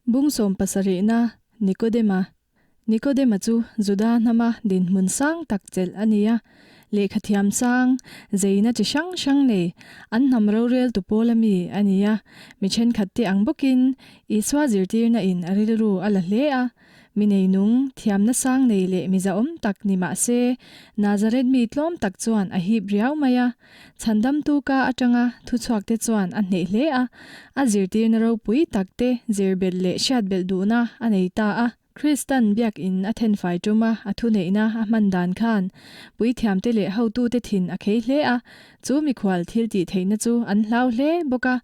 Bung sawmpasarihna, Nikodema Nikodema chu Juda hnama dinhmun sang tak chelh a ni a. Lehkha thiam sang, zeina chi hrang hrang nei, an hnam roreltu pawl a mi a ni a. Mi thenkhat te ang bawkin Isua zirtirna in a rilru a la hle a. Mi neinung, thiamna sang nei leh mi zahawm tak ni mah se, Nazareth mi tlawm tak chuan a hip riau mai a. Chhandamtu ka atanga thuchhuakte chuan a hneh hle a, a zirtirna ropui takte zirbelh leh hriatbelh duhna a nei ta a. Kristan biakin a thenfai ṭuma a thuneihna a hman dan khan puithiamte leh hotute thin a khei hle a, chu mikhual thil tih theihna chu an hlau hle bawk a.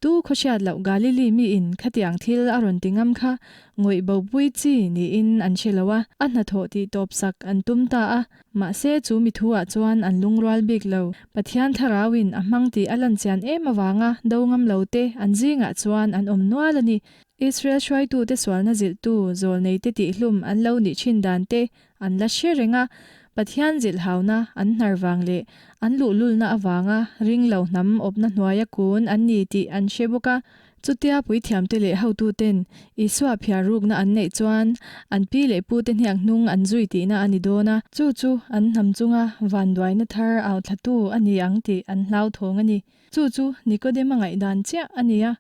Tu khawhriat loh Galili miin khatiang thil a rawn ti ngam kha ngawih bopui chi niin an hre lo a, a hnathawh tih tawpsak an tum ta a. Mahse chu mi thu-ah chuan an lungrual bik lo. Pathian thlarauin a hmang tih a lan chian em avanga do ngam lo te an zingah chuan an awm nual a ni. Israel hruaitute sualna zilhtu zawlneite tihhlum an lo nih thin dan te an la hre reng a, Pathian zilhhauna an hnar vang leh an luhlulna avanga ring lo hnam awpna hnuaia kun an ni tih an hre bawk a. Chutia puithiamte leh hotuten Isua phiar rukna an neih chuan an pi leh pute hniak hnung an zui tihna a ni dawn a. Chu chu an hnam chunga vanduaina thar au thlatu a ni ang tih an hlauthawng a ni. Chu chu Nikodema ngaihdan chiah a ni a.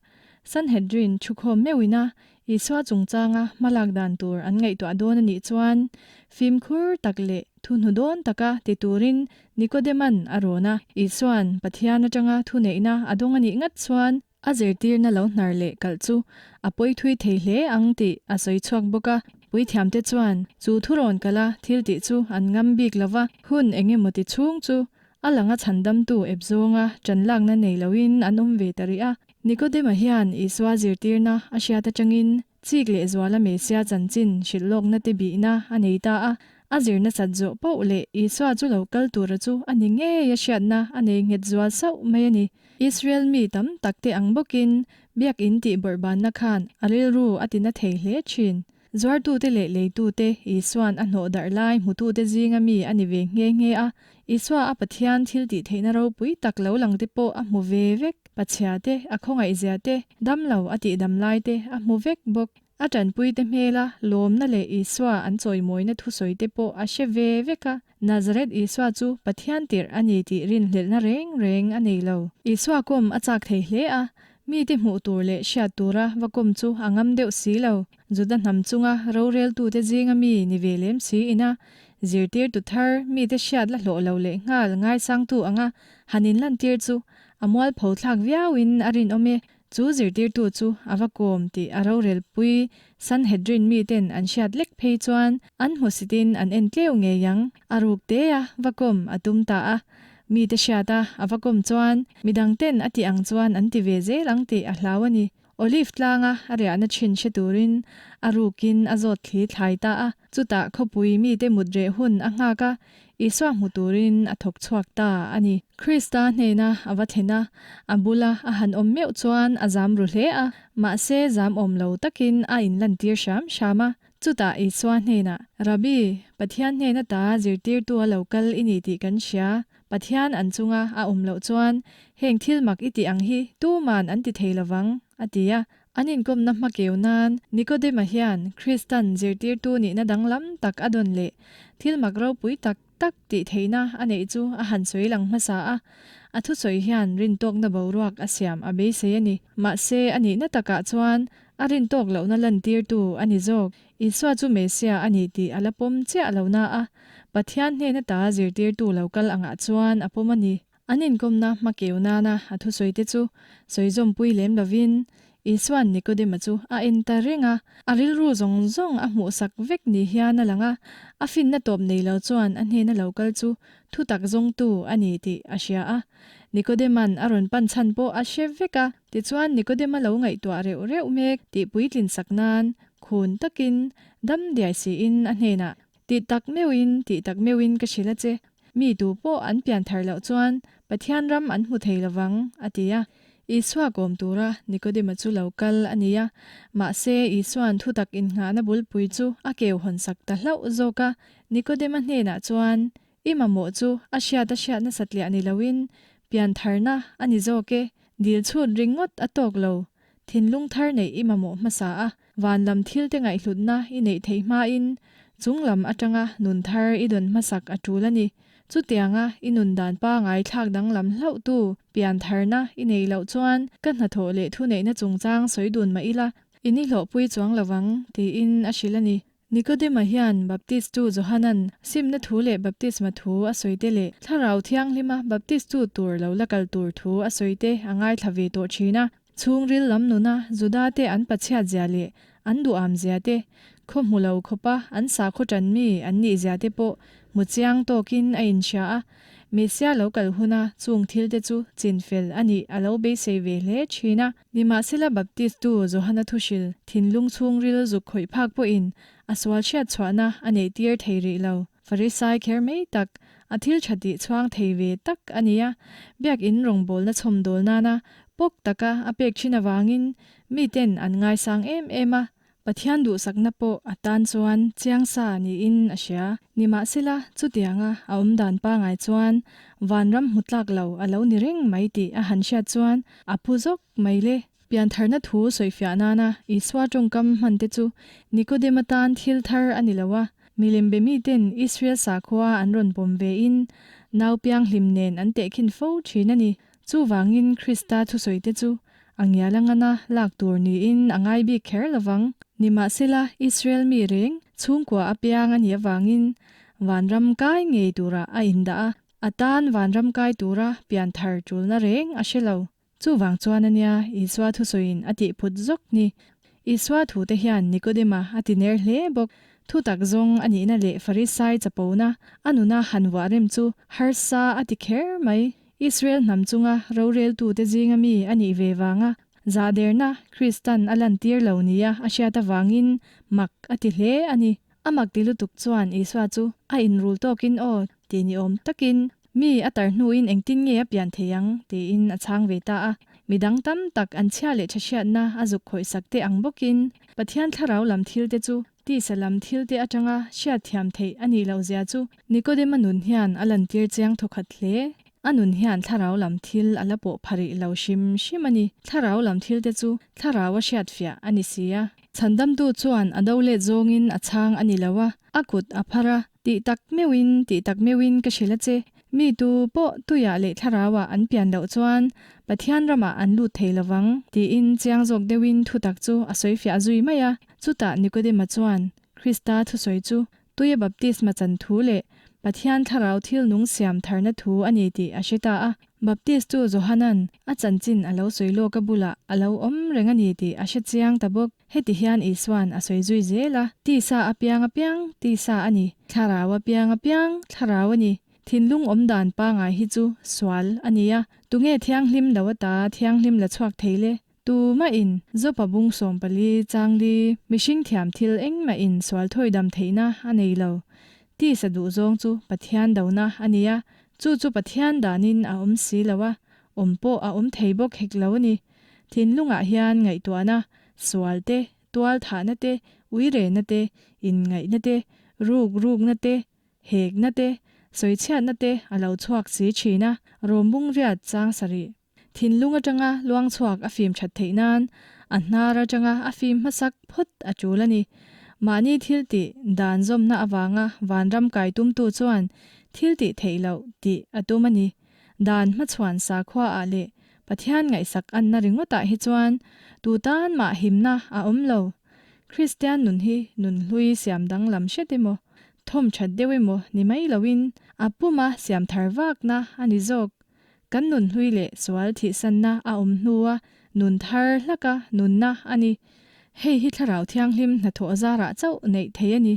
Sanhedrin thukhawm meuhina Isua chungchanga hmalak dan tur an ngaihtuah dawn a nih chuan fimkhur tak leh thuhnu dawn taka ti turin Nikodeman a rawn a. Isua'n Pathian atanga thuneihna a dawng a nih ngat chuan a zirtirna lo hnar leh kalh chu a pawi thui thei hle ang tih a sawi chhuak bawk a. Puithiamte chuan chu thurawn kala thil tih chu an ngam bik lo va, hun eng emaw ti chhung chu a langa chhandamtu ep zawnga ṭanlakna nei loin an awm ve ta rih a. Nikodema hian Isua zirtirna a hriat atangin chik leh zuala Mesia chanchin hrilh lawkna te bihna a nei ta a. A zir nasat zawh poh leh Isua chu lo kal tura chu a ni ngei a hriatna a nei nghet zual sauh mai a ni. Israel mi tam takte ang bawkin biakin tih bawrhbanna khan a rilru a tina thei hle thin. Zuartute leh leitute Isua'n a hnawh darh lai hmutute zinga mi a ni ve nghe nghe a. Isua a Pathian thil tih theihna ropui tak lo lang te pawh a hmu ve vek. Pachhia te, a khawngaihzia te, damlo a tihdam lai te a hmu vek bawk. A tanpuite hmela lawmna leh Isua an chawimawina thusawi te pawh a hre ve vek a. Nazareth Isua chu Pathian tirh a ni tih rinhlelhna reng reng a nei lo. Isua kawm a chak thei hle a, mite hmuh tur leh hriat tura va kawm chu a ngam deuh si lo. Juda hnam chunga roreltute zinga mi ni ve lem si ina zirtirtu thar mite hriat la hlawh lo leh nghal ngaisangtu anga han inlantir chu a mualpho thlak viauin a rinawm e. Chu zirtirtu chu a va kawm tih a rorelpui Sanhedrin miten an hriat lek phei chuan an hmusitin an en tleu ngei ang. A ruk te a va kawm a tum ta a. Mite hriat a a va kawm chuan midangten a tih ang chuan an ti ve zel ang tih a hlau a ni. Olive tlanga a riahna thin hre turin a rukin a zawt thli thlai ta a. Chutah khawpui mite mut reh hun a nghak a, Isua hmu turin a thawk chhuak ta a ni. Krista hnena a va thlen a, a bula a han awm meuh chuan a zam ru hle a, mahse zam awm lo takin a inlantir hram hram a. Chutah Isua hnenah, Rabbi, Pathian hnena ta zirtirtu a lo kal i ni tih kan hria. Pathian an chunga a awm loh chuan heng thil mak i tih ang hi tuman an ti thei lovang, a ti a. An inkawmna hma keu nan Nikodema hian Kristan zirtirtu nihna danglam tak a dawn leh thil mak ropui tak tak tih theihna a neih chu a han sawi lang hmasa a. A thusawi hian rintawkna boruak a siam a beisei a ni. Mahse a nihna takah chuan a rintawk lohna lantirtu a ni zawk. Isua chu Messiah a ni tih a la pawm chiah lo na a, Pathian hnena ta zirtirtu lo kal angah chuan a pawm a ni. An inkawmna hma keu nana a thusawite chu sawi zawmpui lem lovin, Isua'n Nikodema chu a en ta reng a, a rilru zawng zawng a hmuhsak vek ni hian a lang a, a finna tawp nei lo chuan a hnena lo kal chu thutak zawngtu a ni tih a hria a. Nikodema'n a rawn pan chhan pawh a hre vek a, tichuan Nikodema lo ngaihtuah reuh reuh mek tih puitlin sak nan khun takin dam diai siin a hnenah, Tih tak meuhin, tih tak meuhin ka hrilh a che. Mi tu pawh an pian thar loh chuan Pathian ram an hmu thei lovang, a ti a. Isua kawm tura Nikodema chu lo kal a ni a. Mahse, Isua'n thutak innghahna bulpui chu a keu hawnsak ta hlauh zawk a. Nikodema hnenah chuan, I mamawh chu a hriat a hriat nasa tliah ni loin pian tharna a ni zawk e, dil chhut ringawt a tawk lo. Thinlung thar neih i mamawh hmasa a, van lam thilte ngaihhlutna i neih theih hmain chung lam atanga nun thar i dawn hmasak a tul a ni. Chutianga i nun dan pangai thlak danglam hlauhtu pian tharna i neih loh chuan ka hnathawh leh thuneihna chungchang sawi dun mah ila i nihlawhpui chuang lovang, tiin a hrilh a ni. Nikodema hian Baptistu Johanan simna thu leh baptisma thu a sawi te leh Thlarau Thianghlima baptistu tur lo la kal tur thu a sawi te a ngaithla ve tawh thin a. Chhungril lam nuna Juda te an pachhiat zia leh an duham zia te, khaw hmu lo khawpa an sakhaw tan mi an nih zia te pawh hmu chiang tawkin a inhria a. Messia lo kal huna chung thil te chu chinfel a nih a lo beisei ve hle thin a. Nimahsela Baptistu Johana thuhril thinlung chhungril zuk khawih phak pawhin a sual hriat chhuahna a neih tir thei rih lo. Farisai kher mai tak, a thil tha tih chhuang thei ve tak a ni a, biakinn rawngbawlna chhawmdawl nana pawk taka a pek thin avangin miten an ngaisang em em a, Pathian duhsakna pawh a tan chuan chiang sa niin a hria. Nimahsela, chutianga a awm dan pangai chuan vanram hmu tlak lo a lo ni reng mai tih a han hriat chuan a phu zawk mai le. Piantharna thu sawifiah nana Isua tawngkam hman te chu Nikodema tan thil thar a ni lo a, milem be miten Israel sakhua an rawn pawm vein nau pianghlim nen an tehkhin fo thin a ni. Chuvangin Krista thusawi te chu a ngial a ngana lak tur niin a ngai bik kher lovang. Nimahsela, Israel mi reng chhungkua a piang a nih avangin vanram kai ngei turah a indah a, a tan vanram kai tura pian thar tulna reng a hre lo. Chuvang chuan a nia Isua thusawiin a tihphut zawk ni. Isua thute hian Nikodema a ti ner hle bawk. Thutak zawng a nihna leh Farisai chapona a nuna han vuah rem chu harsa a ti kher mai. Israel hnam chunga roreltute zinga mi a nih ve vanga zahderna Kristan a lantir lo nia a hriat avangin mak a ti hle a ni. A mak ti lutuk chuan Isua chu a inrul tawkin aw ti ni awm takin mi a tar hnuin engtin nge a pian thei ang tiin a chhang ve ta a. Midang tam tak an chhia leh tha hriatna a zuk khawihsak te ang bawkin Pathian thlarau lam thilte chu Tisa lam thilte atanga hriatthiam theih a nih loh zia chu Nikodema nun hian a lantir chiang thawkhat hle. A nun hian thlarau lam thil a la pawh pha rih lo hrim hrim a ni. Thlarau lam thilte chu thlarau a hriatfiah a ni si a. Chhandamtu chuan a do let zawngin a chhang a ni lo a, a kut a phar a, Tih tak meuhin, tih tak meuhin ka hrilh a che. Mi tu pawh tuiah leh thlarauah an pian loh chuan Pathian ramah an lut thei lovang, tiin chiang zawk deuhin thutak chu a sawifiah zui mai a. Chutah Nikodema chuan Krista thusawi chu tuia baptisma chan thu leh Pathian thlarau thil nung siam tharna thu a ni tih a hre ta a. Baptistu Johanan a chanchin a lo sawi lawk a bulah a lo awm reng a ni tih a hre chiang ta bawk. Heti hian Isuan a sawi zui zel a, Tisa a piang a piang, tisa a ni, thlarau a piang a piang, thlarau a ni. Thinlung awm dan pangai hi chu sual a ni a, tunge thianghlim lo ata thianghlim la chhuak thei le? Tu mahin Zopa bung 14 changli mihring thiam thil engmahin sual thawi dam theihna a nei lo. Tisa duh zawng chu Pathian dona a ni a, chu chu Pathian danin a awm si lo a, awm pawh a awm thei bawk hek lo a ni. Thinlungah hian ngaihtuahna, sual te, tual thahna te, uirehna te, inngaihna te, ruk rukna te, hekna te, sawichhiatna te a lo chhuak si thin a, rawmbung riat chang sarih. Thinlung atanga luang chhuak a fim that theih nan a hnar atanga a fim hmasak phawt a tul a ni. Mahni thil tih dan zawmna avanga vanram kai tumtu chuan thil tih theih loh tih a tum a ni. Dan hmachhuan sakhua ah leh Pathian ngaihsak anna ringawtah hi chuan tu tan mah himna a awm lo. Kristian nun hi nun hlui siam danglam hret emaw, thawm that deuh emaw ni mai loin a puma siam thar vakna a ni zawk. Kan nun hlui leh sual thihsanna a awm hnua nun thar hlaka nunna a ni. Hei hi Thlarau Thianghlim hnathawh zarah chauh neih thei a ni.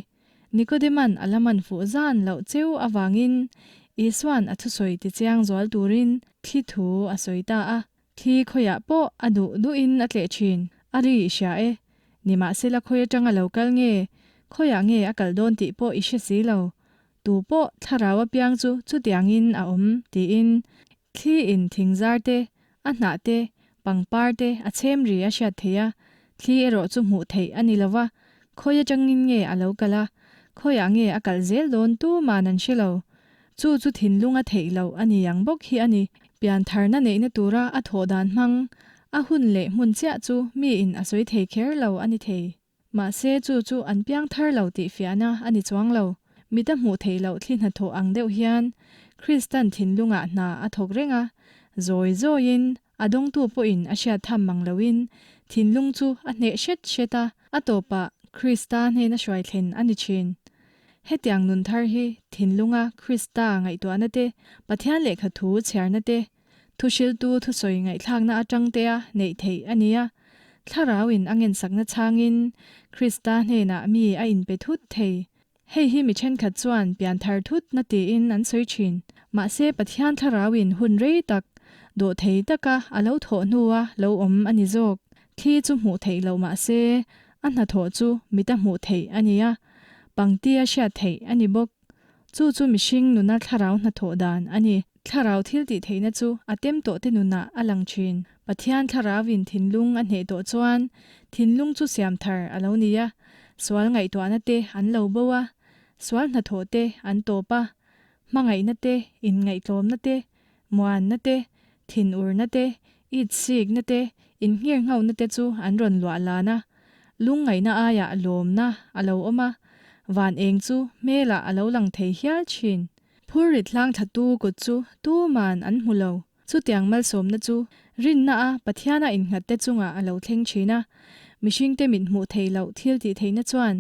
Nikodeman a la man fuh zan loh cheu avangin Isuan a thusawi tichiang zual turin thli thu a sawi ta a. Thli khawiah pawh a duh duhin a tleh thin, a ri i hria e. Nimahsela khawi atanga lo kal nge, khawiah nge a kal dawn tih pawh i hre si lo. Tu pawh thlarau apiang chu chutiangin a awm, tiin thli in thingzar te, a hnah te, pangpar te a chhem ri a hriat theih a, thli erawh chu hmuh theih a ni lo va, khawi atangin nge a lo kal a, khawiah nge a kal zel dawn tuman an hre lo. Chu chu thinlung a theih loh a ni ang bawk hi a ni. Piantharna neihna tura a thawh dan hmang. A hun leh hmun chiah chu miin a sawi thei kher lo a ni thei. Mahse chu chu an piang thar lo tih fiahna a ni chuang lo. Mita hmuh theih loh thli hnathawh ang deuh hian Kristan thinlungah hna a thawk reng a, zawi zawiin, a dawngtu pawhin a hriat tham mang loin thinlung chu a hneh hret hret a, a tawpah Krista hnena hruai thlen a ni thin. Hetiang nun thar hi thinlunga Krista ngaihtuahna te, Pathian lehkha thu chhiarna te, Thuhriltu thusawi ngaihthlakna atangtea neih theih a ni a, Thlarauin a ngensakna chhangin Krista hnenah mi a inpe thut thei. Hei hi mi thenkhat chuan pianthar thut na tiin an sawi thin. Mahse Pathian Thlarauin hun rei tak, dawhthei taka a lo thawh hnua lo awm a ni zawk. Thli chu hmuh theih loh mahse a hnathawh chu mita hmuh theih a ni a, pangtia hriat theih a ni bawk. Chu chu mihring nuna thlarau hnathawh dan a ni. Thlarau thil tih theihna chu a tem tawh te nunah a lang thin. Pathian thlarauin thinlung a hneh tawh chuan thinlung chu siam thar a lo ni a, sual ngaihtuahna te an lo bo a, sual hnathawh te an tawp a, hmangaihna te, inngaihtlawmna te, muanna te, thinurna te, itsikna te, innghirnghohna te chu an rawn luah lan a, lungngaihna aiah lawmna a lo awm a, van eng chu hmelah a lo lang thei hial thin. Phurrit hlang thlatu kut chu tuman an hmu lo. Chutiang malsawmna chu rinna a Pathiana innghatte chungah a lo thleng thin a. Mihringte mit hmuh theih loh thil tih theihna chuan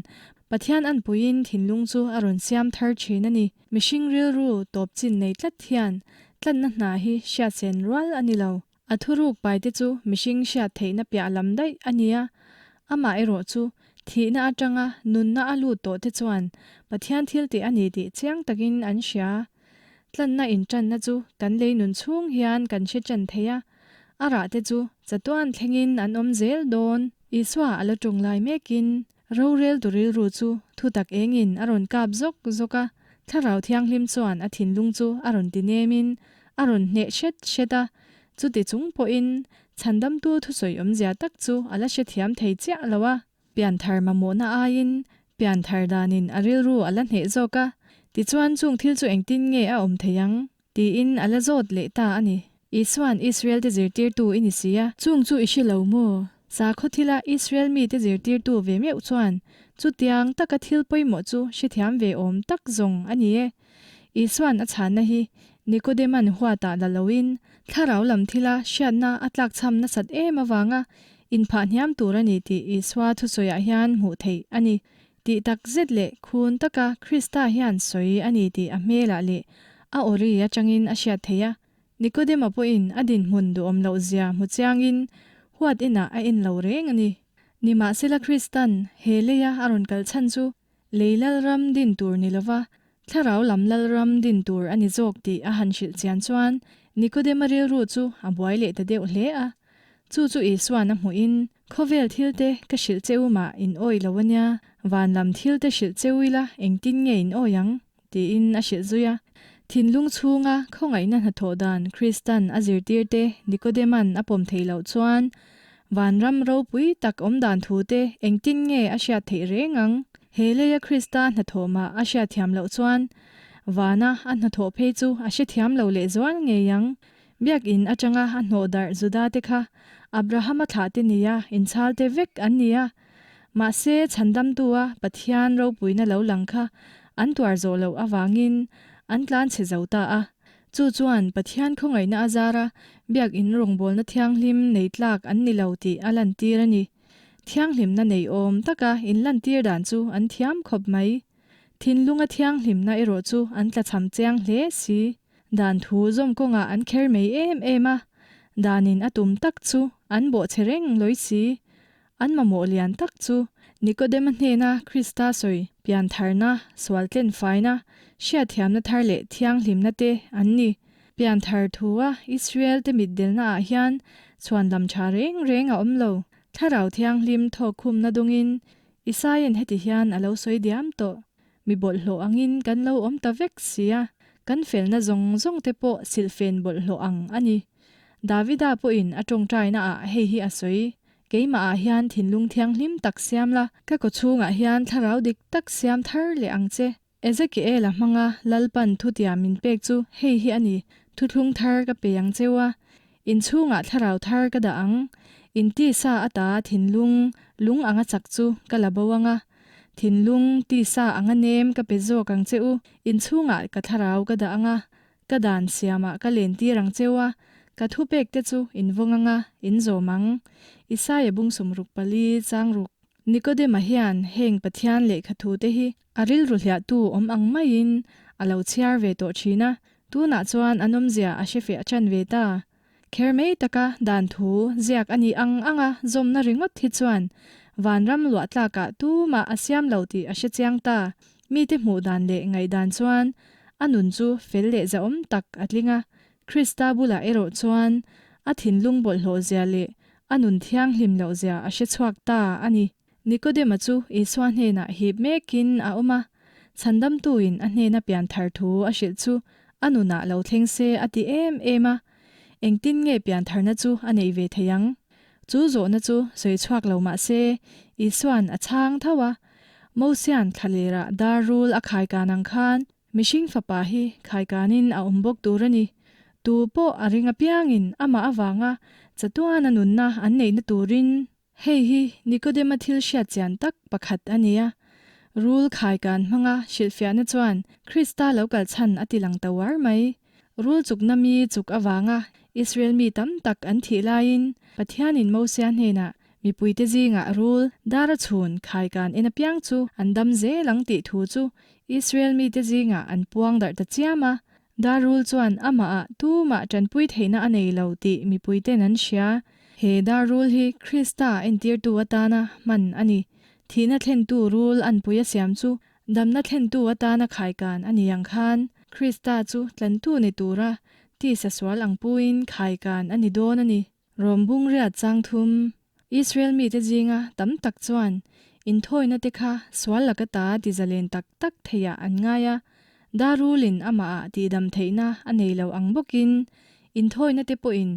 Pathian anpuiin thinlung chu a rawn siam thar thin a ni. Mihring rilru tawp chin nei tlat hian tlanna hna hi hriatsen rual a ni lo. A thuruk paite chu mihring hriat theihna piah lam daih a ni a, amah erawh chu thihna atanga nunna a lut tawh te chuan Pathian thil tih a ni tih chiang takin an hria. Tlanna intanna chu kan lei nun chhung hian kan hre chan thei a, a rah te chu chatuan thlengin an awm zel dawn. Isua a la tawng lai mekin Roreltu rilru chu thutak engin a rawn kap zawk zawk a, Thlarau Thianghlim chuan a thinlung chu a rawn ti nemin a rawn hneh hret hret a, chuti chung pawhin chhandamtu thusawi awmzia tak chu a la hrethiam thei chiah lo a. Pianthar mamawhna aiin pianthar danin a rilru a la hneh zawk a, tichuan chung thil chu engtin nge a awm thei ang? Tiin a la zawt leh ta a ni. Isua'n Israel-te zirtirtu i ni si a. Chung chu i hre lo maw? Sakhaw thila Israel mite zirtirtu ve meuh chuan chutiang taka thil pawimawh chu hrethiam ve awm tak zawng a ni e. Isua'n a chhanna hi Nikodema'n huatah la loin thlarau lam thila hriatna a tlakchham nasat em avanga inphah hniam tur a ni tih Isua thusawiah hian hmuh theih a ni. Tih tak zet leh khun taka Krista hian sawi a ni tih a hmelah leh a awri atangin a hriat theih a. Nikodema pawhin a dinhmun duhawm loh zia hmu chiangin huat inah a en lo reng a ni. Nimahsela Kristan he leia a rawn kal chhan chu lei lalram din tur ni lova thlarau lam lalram din tur a ni zawk tih a han hrilh chian chuan Nikodema rilru chu a buai leh ta deuh hle a. Chu chu Isuan a hmuhin, Khawvel thilte ka hrilh che u mah in awih lo ania, van lam thilte hrilh che u ila engtin nge in awih ang? tiin a hrilh zui a. Thinlung chhunga khawngaihna hnathawh dan Kristan a zirtirte Nikodema'n a pawm theih loh chuan vanram ropui tak awm dan thute engtin nge a hriat theih reng ang? He leia Krista hnathawh mah a hriatthiam loh chuan vana a hnathawh phei chu a hrethiam lo lehzual ngei ang. Biakinn atanga a hnawh darh Juda te kha Abrahama thlah te nia inchhal te vek an ni a. Mahse, chhandamtua Pathian ropuina lo lang kha an tuar zawh loh avangin an tlan chhe zo ta a. Chu chuan Pathian khawngaihna a zara Biakinn rawngbawlna thianghlim nei tlak an ni lo tih a lantir a ni. Thianghlimna nei awm taka inlantir dan chu an thiam khawp mai. Thinlunga thianghlimna erawh chu an tlachham chiang hle si. Dan thu zawm kawngah an kher mai em em a, danin a tum tak chu an bawhchhe reng lawi si. An mamawh lian tak chu Nikodema hnena Krista sawi piantharna, sualtlen faina, hriatthiamna thar leh thianghlimna te an ni. Pianthar thua Israel te mitdelna ah hian chhuanlam tha reng reng a awm lo. Thlarau Thianghlim thawkkhumna dawngin Isaia'n heti hian a lo sawi diam tawh. Mi bawlhhlawh angin kan lo awm ta vek sia, kan felna zawng zawng te pawh silhfen bawlhhlawh ang a ni. Davida pawhin a tawngtaina ah hei hi a sawi, Keimah ah hian thinlung thianghlim tak siam la, ka kawchhungah hian thlarau dik tak siam thar leh ang che. Ezekiela hmanga Lalpan thutiam min pek chu hei hi a ni, Thuthlung thar ka pe ang cheu a. In chhungah thlarau thar ka dah ang. In tisa ata thinlung lung anga chak chu ka la bo anga, thinlung tisa anga nem ka pe zawk ang che u. In chhungah ka thlarau ka dah anga, ka dan siamah ka lentir ang cheu a, ka thupek te chu in vawng anga, in zawm ang. Isaia bung 64 chang ruk. Nikodema hian heng Pathian lehkha thu te hi a rilru hliahtu awm ang maiin a lo chhiar ve tawh thin a, tunah chuan an awmzia a hre fiah tan ve ta. Kher mai taka dan thu ziak a nih ang anga zawmna ringawt hi chuan vanram luah tlakah tumah a siam lo tih a hre chiang ta. Mite hmuh dan leh ngaihdan chuan a nun chu fel leh zahawm tak a tling a, Krista bulah erawh chuan a thinlung bawlhhlawh zia leh a nun thianghlim loh zia a hre chhuak ta a ni. Nikodema chu Isua hnenah hip mekin a awm a, Chhandamtuin a hnena pian thar thu a hrilh chu a nunah lo thleng se a ti em em a, engtin nge pian tharna chu a neih ve thei ang? Chu zawhna chu sawi chhuak lo mah se, Isua'n a chhang tho a, Mosia'n thlalerah dar rul a khaikan ang khan Mihring fapa hi khaikanin a awm bawk tur a ni. Tu pawh a ring apiangin amah avanga chatuana nunna an neihna turin. Hei hi Nikodema thil hriat chian tak pakhat a ni a. Rul khaikan hmanga hrilhfiahna chuan Krista lo kal chhan a ti lang ta uar mai. Rul chukna mi chuk avanga Israel mi tam tak an thih laiin Pathianin Mosia hnenah Mipuite zingah rul, dara chhun, khaikan en apiang chu an dam zel ang tih thu chu Israel mite zingah an puang darh ta chiam a. Dar rul chuan amahah tumah tanpui theihna a nei lo tih mipuiten an hria. He dar rul hi Krista entirtu atana hman a ni. Thihna thlentu rul anpui a siam chu damna thlentu atana khaikan a ni ang khan Krista chu tlantu ni tura tisa sual ang puin khaikan a ni dawn a ni. Rom bungriat chang thum, Israel mite zinga tam tak chuan inthawina te kha sual laka ta ti zalen tak tak theiah an ngai a, Darulin amahah tihdam theihna a nei lo ang bawkin inthawina te pawhin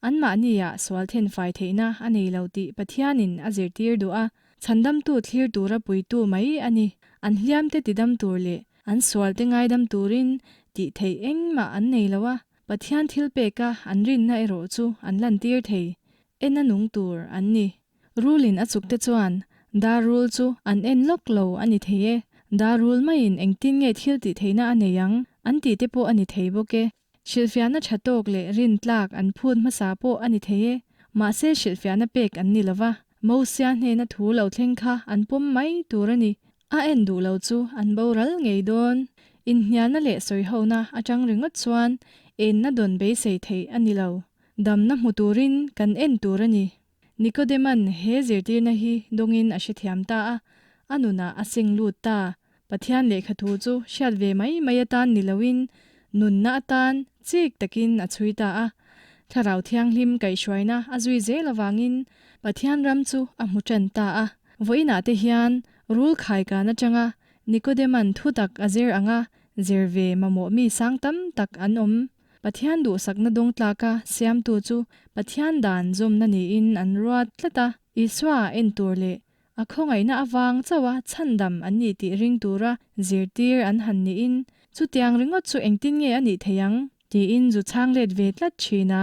anmahniah sual thenfai theihna a nei lo tih Pathianin a zirtir duh a, chhandamtu thlir tura puitu mai a ni. An hliamte tidam tur leh an sualte ngaidam turin tih theih engmah an nei lo a. Pathian thil peka an rinna erawh chu an lantir thei, en a nung tur an ni. Rulin a chukte chuan dar rul chu an en lawk lo a ni thei e, dar rul maiin engtin nge thil tih theihna a nei ang an tih te pawh a ni thei bawk e. Hrilhfiahna tha tawk leh rin tlak an phut hmasa pawh a ni thei e, mahse hrilhfiahna pek an ni lova, Mosia hnena thu lo thleng kha an pawm mai tur a ni. A en duh lo chu an boral ngei dawn. Inhnialna leh sawihona atang ringawt chuan enna dawn beisei theih a ni lo. Damna hmu turin kan en tur a ni. Nikodema'n he zirtirna hi dawngin a hrethiam ta a, a nunah a seng lut ta. Pathian lehkha thu chu hriat ve mai mai atan ni loin nunna atan chik takin a chhui ta a. Thlarau Thianghlim kaihhruaina a zui zel avangin Pathian ram chu a hmu tan ta a. Vawiinah te hian rul khaikan atanga Nikodema'n thutak a zir anga zir ve mamawh mi sang tam tak an awm. Pathian duhsakna dawng tlaka siamtu chu Pathian dan zawmna niin an ruat tlat a. Isua en tur leh a khawngaihna avang chauha chhandam an ni tih ring tura zirtir an han niin chutiang ringawt chu engtin nge a nih theih ang tiin zu chhang let ve tlat thin a.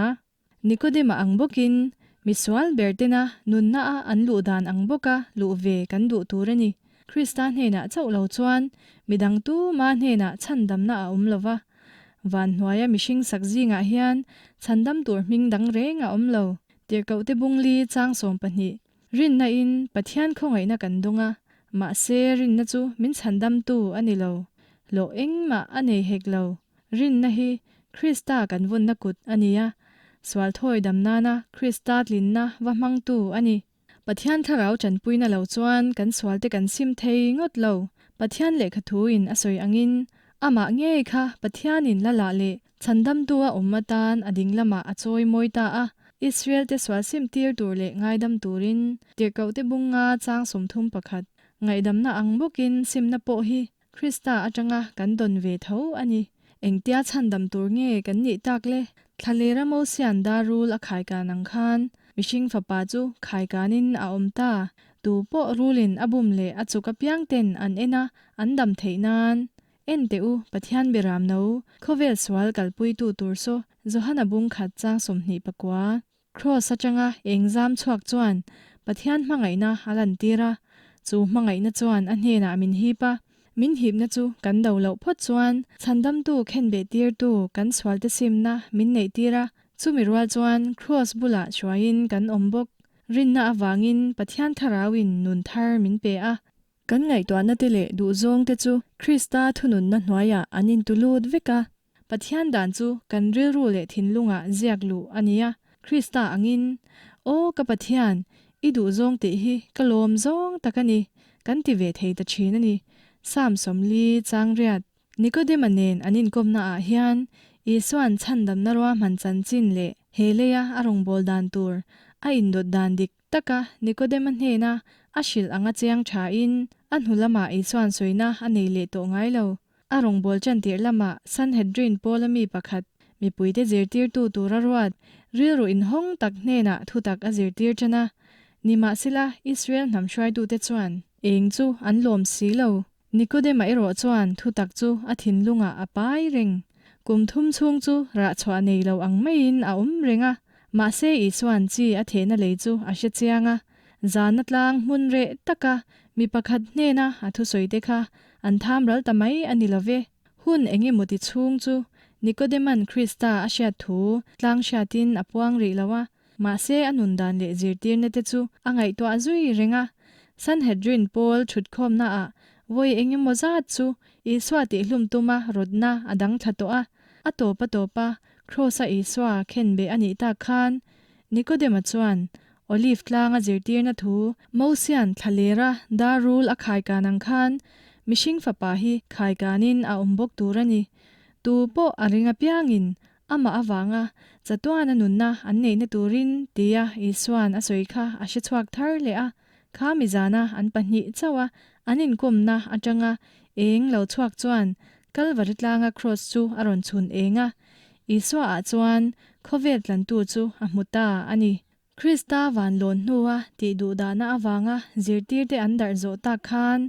Nikodema ang bawkin, misual ber tena nunna a an luh dan ang bawka luh ve kan duh tur a ni. Krista hnenah chauh lo chuan midang tuma hnenah chhandamna a awm lo va. Van hnuaia mihring sak zingah hian chhandam tur hming dang reng a awm lo. Tirhkohte bungli chang 12. Rinna in Pathian khawngaihna kan dawng a, mahse rinna chu min chhandamtu a ni lo. Hlawh engmah a nei hek lo. Rinna hi Krista kan vunna kut a ni a, sual thawi dam nana Krista tlinna va hmangtu a ni. Pathian thlarau tanpuina lo chuan kan sualte kan sim thei ngawt lo. Pathian lehkha thuin a sawi angin, amah ngei kha Pathianin la lah leh chhandamtu a awm atan a ding lamah a chawi mawi ta a, Israel-te sual sim tir tur leh ngaidam turin tirhkohte bunga chang 31 ngaihdamna ang bawkin simna pawh hi Krista atanga kan dawn ve tho a ni. Engtia chhandam tur nge kan nih tak le? Thlalera Mosia'n dar rul a khaikan ang khan mihring fapa chu khaikanin a awm ta. Tu pawh rulin a bum leh a chuk apiang ten an en a, an dam theih nan. En teh u, Pathian Beram No, khawvel sual kalpuitu tur saw, Johana bung khat chang 29. Kraws atanga eng zam chhuak chuan Pathian hmangaihna a lantir a, chu hmangaihna chuan a hnenah min hip a. Min hipna chu kan do loh phawt chuan chhandamtu khenbeh tirtu kan sualte simna min neihtir a, chumi rual chuan Kraws bulah hruaiin kan awm bawk. Rinna avangin Pathian Thlarauin nun thar min pe a. Kan ngaihtuahna te leh duhzawng te chu Krista thununna hnuaiah an intulut vek a. Pathian dan chu kan rilru leh thinlungah ziak luh a ni a, Krista angin, Aw ka Pathian, i duhzawng tih hi ka lawm zawng tak a ni, kan ti ve thei ta thin a ni. Psalm 40 chang riat. Nikodema nen an inkawmna ah hian Isua'n chhandamna ruahman chanchin leh he leia a rawngbâwl dan tur a indawt dan dik taka Nikodema hnena a hrilh anga chiang thain a hnu lamah Isua'n sawina a nei leh tawh ngai lo. A rawngbâwl chantir lamah Sanhedrin pawla mi pakhat, mipuite zirtirtu tura ruat, rilru inhawng tak hnenah thutak a zirtir ṭan a. Nimahsela, Israel hnam hruaitute chuan eng chu an lawm si lo. Nikodema erawh chuan thutak chu a thinlungah a pai reng. Kum thum chhung chu rahchhuah nei lo ang maiin a awm reng a, mahse Isua'n chi a thehna lei chu a hre chiang a. Zana tlang hmun reh taka mi pakhat hnena a thusawite kha an tham ral ta mai a ni lo ve. Hun eng emaw ti chhung chu Nikodema'n Krista a hriat thu tlang hriatin a puang rih lo a, mahse a nun dan leh zirtirna te chu a ngaihtuah zui reng a. Sanhedrin pawl thutkhawmnaah vawi eng emaw zat chu Isua tihhlum tuma rawtna a dang thla tawh a, a tawp a tawp a Kraws-a Isua khenbeh a nih tak khan Nikodema chuan Olive tlanga zirtirna thu Mosia'n thlalera dar rul a khaikan ang khan mihring fapa hi khaikanin a awm bawk tur a ni. Tu pawh a ring apiangin amah avanga chatuana nunna an neihna turin tia Isua'n a sawi kha a hre chhuak thar leh a. Kha mizana an pahnih chauh a an inkawmna atanga eng lo chhuak chuan Kalvari tlanga kraws chu a rawn chhun eng a, Isua ah chuan khawvel tlantu chu a hmu ta a ni. Krista van lawn hnua tih duh dahna avanga zirtirte an darh zawh tak khan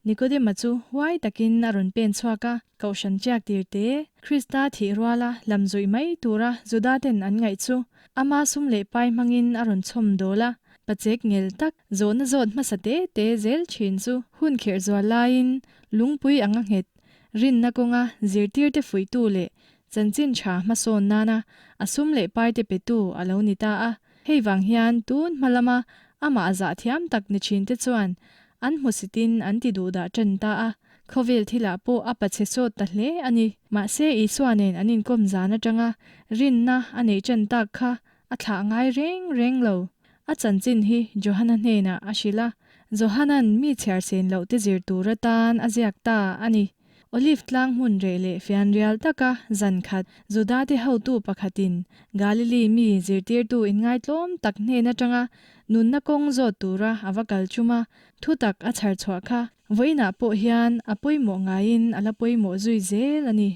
Nikodema chu huai takin a rawn pen chhuak a, Kohhran chiak tir te, Krista thih ruala lam zuih mai tura Judaten an ngaih chu ama sum leh pai hmangin a rawn chhawm dawl a, pachek ngel tak zawhna zawt hmasa te te zel thin chu hun khirh zual laiin lungpui anga nghet rinna kawnga zirtirte fuihtu leh Chanchin tha hmasawn nana a sum leh paite petu a lo ni ta a, hei vang hian tun hma lama amah zah thiam tak ni thinte chuan an hmusitin an ti duhdah tan ta a, khawvel thilah pawh a pachhe sawt ta hle a ni. Mahse Isua nen an inkawm zan atanga rinna a neih tan tak kha a thlah ngai reng reng lo. A chanchin hi Johana hnenah a hrilh a, Johana'n mi chhiar sen loh te zir tur atan a ziak ta a ni. Olive tlang hmun reh leh fianrial taka zan khat Judate hotu pakhatin Galili mi zirtirtu inngaitlawm tak hnen atanga nunna kawng zawt tura a va kal chum a, thutak a chhar chhuah kha vawiinah pawh hian a pawimawh ngaiin a la pawimawh zui zel a ni.